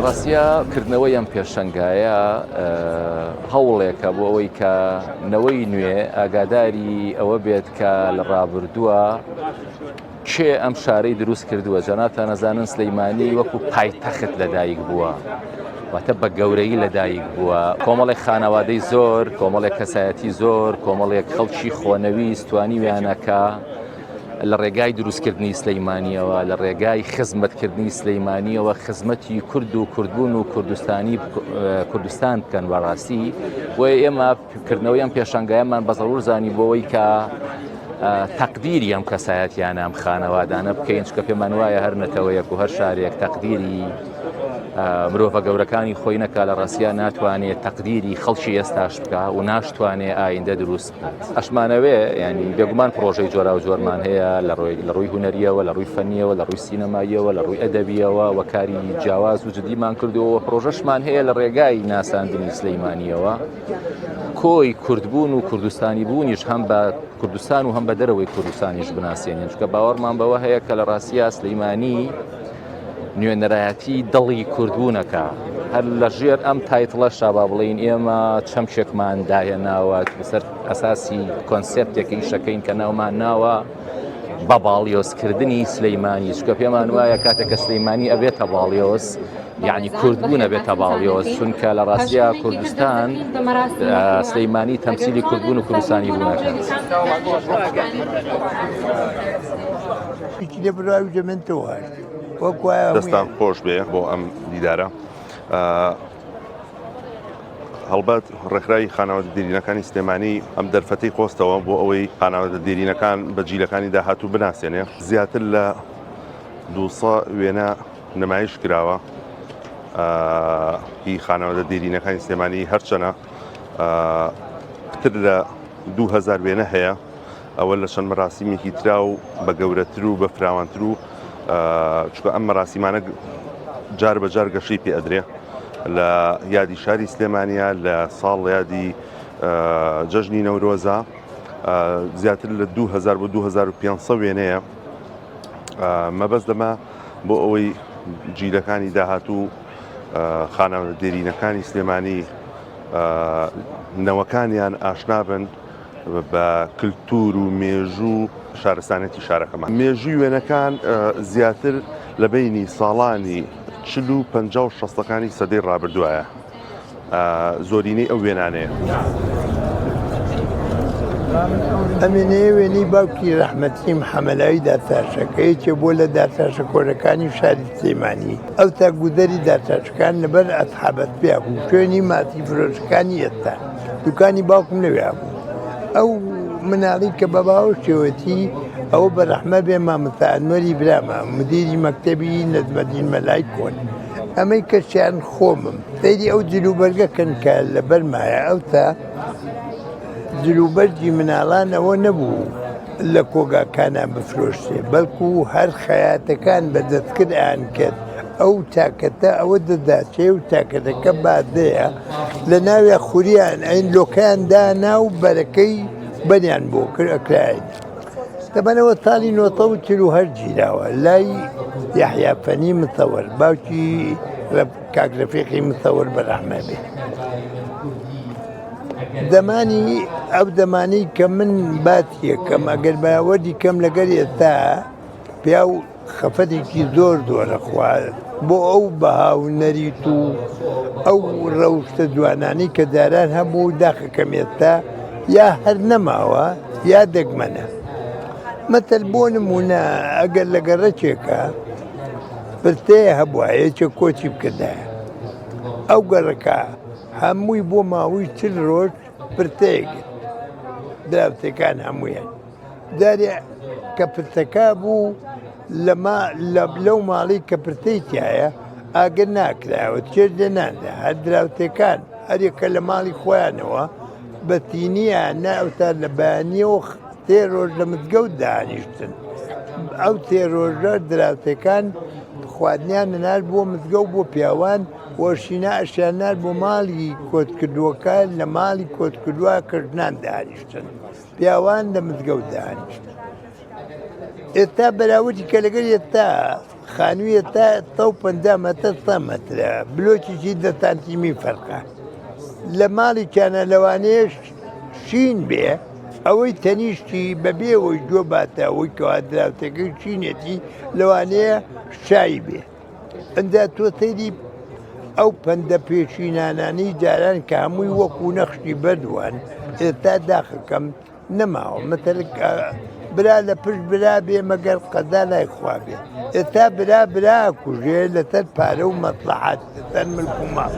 ڕاستیا کردنەوەی ئەم پێشەنگایە هەوڵێکە بۆ ئەوەی کە نەوەی نوێ ئاگاداری ئەوە بێت کە لە ڕابردووە کێ ئەم شارەی دروست کردووە جەنابتان ئەزانن سلەیمانی وەکو پایتەخت لەدایک بووە واتە بە گەورەی لەدایک بووە کۆمەڵێک خانەوادەی زۆر کۆمەڵێک کەسایەتی زۆر کۆمەڵێک خەڵکی خۆنەویست توانیویانە کە لە ڕێگای دروستکردنی سلەیمانیەوە لە ڕێگای خزمەتکردنی سلەیمانیەوە خزمەتی کورد و کوردبوون و کوردستانی کوردستان بکەن بەڕاستی بۆیە ئێمە کردنەوەی ئەم پێشانگایەمان بە زەرور زانی بۆ ئەوەی کە تەقدیری ئەم کەسایەتیانە ئەم خانەوادانە بکەین چکە پێمان وایە هەر نەتەوەیەک و هەر شارێک تەقدیری مرۆڤە گەورەکانی خۆی نەکا لە ڕاستیا ناتوانێت تەقدیری خەڵکی ئێستاش بکە و ناشتوانێ ئایندە دروست بکات ئەشمانەوێ ینی بێگومان پرۆژەی جۆرا و جۆرمان هەیە لە ڕووی لە ڕووی هونەریەوە لە ڕووی فەنیەوە لە ڕووی سینەماییەوە لە ڕووی ئەدەبیەوە و کاری جیاواز و جدیمان کردووە پرۆژەشمان هەیە لە ڕێگای ناساندنی سلەیمانیەوە کۆی کوردبوون و کوردستانی بوونیش هەم بە کوردستان و هەم بە دەرەوەی کوردستانیش بناسیێنین چونکە باوەڕمان بەوە هەیە کە لە ڕاستیا سلەیمانی نوێنەرایەتی دڵی کوردبوونەکە هەر لە ژێر ئەم title ە شابا بڵین ئێمە چەمکێکمان داهێناوە لەسەر ئەساسی کۆنسێپتێک ئیشەکەین کە ناومان ناوە بە باڵیۆزکردنی سلەیمانی چونکە پێمان وایە کاتێک کە سلەیمانی ئەبێتە باڵیۆز یعنی کوردبوون ئەبێتە باڵیۆز چونکە لە ڕاستیا کوردستان سلەیمانی تەمسیلی کوردبوون و کوردستانی بوونەکات. دەستان خۆش بێ بۆ ئەم دیدارە. هەڵبەت ڕێکخراوی خانەوادە دێرینەکانی سلێمانی ئەم دەرفەتەی قۆستەوە بۆ ئەوەی خانەوادە دێرینەکان بە جیلەکانی داهاتوو بناسێنێ زیاتر لە 200 وێنە نمایش کراوە هی خانەوادە دێرینەکانی سلێمانی هەرچەنە پتر لە 2000 وێنە هەیە ئەوە لە چەند مەراسیمێکی ترا و بە گەورەتر و بە فراوانتر و چونکە ئەم مەراسیمانە جار بە جار گەشەی پێ ئەدرێ لە یادی شاری سلێمانیا لە ساڵ یادی جەژنی نەورۆزە زیاتر لە 2000 بۆ 2500 وێنەیە مەبەست لەمە بۆ ئەوەی جیلەکانی داهاتوو خانە دێرینەکانی سلێمانی نەوەکانیان ئاشنابن بە کلتور و مێژوو و شارستانیەتی شارەکەمان. مێژووی وێنەکان زیاتر لە بەینی ساڵانی چل و 50 و شەستەکانی سەدەی ڕابردووایە زۆرینەی ئەو وێنانەیە. ئەم وێنەیە وێنەی باوکی ڕەحمەتی محەمەلاوی دارتاشە کە یەکێ بووە لە دارتاشە کۆنەکانی شاری سلێمانی. ئەوسا گودەری دارتاشەکان لەبەر ئەسحابەت پیا بوو، شوێنی ماسی فرۆشەکانی ئێستا. دوکانی باوکم لەوێ بوو. ئەو مناڵی کە بە باوەشێوەتی ئەوە بە ڕەحمە بێ مامۆستا ئەنوەری برامە مدیری مەکتەبی نەجمەدین مەلای کۆن. ئەمەی کەسیان خۆمم. سەیری ئەو جلوبەرگە کەن کە لەبەرمایە ئەوسا جلوبەرگی مناڵان ئەوە نەبوو لە کۆگاکانا بفرۆشرێ بەڵکو هەر خەیاتەکان بە دەستکرد ئەیان کرد ئەو چاکەتە ئەوە دەداچێ و چاکەتەکە بادەیە لە ناویا خوریان ئەین لۆکەیان دانا و بەرەکەی بەریان بۆ کرد ئەکراین تەبەنەوە ساڵی 1940 گیراوە لای یەحیا فەنی متەوەر باوکی کاک رەفیقی متەوەر بەرەحمە بێ. دەمانی ئەو دەمانی کە من باتیەکەم ئەگەر باوەری کەم لەگەر ئێستا پیاو خەفەتێکی زۆر زۆرە خوارد بۆ ئەو بەها و نەریت و ئەو ڕەوشتە جوانانەی کە جاران هەبوو داخەکەم ئێستا یا هەر نەماوە یا دەگمەنە مەتەل بۆ نمونە ئەگەر لە گەڕەکێکە پرسەیە هەبووە یەکێک کۆچی بکردایە ئەو گەڕەکە هەمووی بۆ ماوەی چل ڕۆژ پرسەیە گرت دراوسێکان هەموویان جارێ کە پرسەکە بوو لەما لەو ماڵی کە پرسەی تایە ئاگر ناکرایەوە چێژ لێ ناندا هەر دراوسێکان هەریەکە لە ماڵی خۆیانەوە بە تینیان ناوتا لە بەیانیەوە تێ ڕۆژ لە مزگەوت دانیشتن ئەو تێ ڕۆژە دراوسێکان خواردنیان نار بۆ مزگەوت بۆ پیاوان وەشینا ئەشیان نار بۆ ماڵی کۆتکردووەکە لە ماڵی کۆتکردووە کە ژنان دانیشتن پیاوان لە مزگەوت دانیشتن ئێستا بەراوردی کە لەگەر ئێستا. خانوویە تا 150 مەتر 100 مەترە بلۆکێکی دە سانتیمی فەرقە لە ماڵی کیانە لەوانەیە شین بێ ئەوەی تەنیشتی بەبێ ئەوەی گوێ باتە ئەوەی کەوا دراوسێکەی شینێتی لەوانەیە شای بێ ئەجا تۆ سەیری ئەو پەندە پێشینانانەی جاران کە هەمووی وەکو نەخشی بەردوان ئێستا داخەکەم نەماوە مەتەل برا لە پشت برا بێ مەگەر قەزا لای خوا بێ ئێستا برا برا کوژێ لەسەر پارە و مەسلحات لەسەر ملک و ماڵ.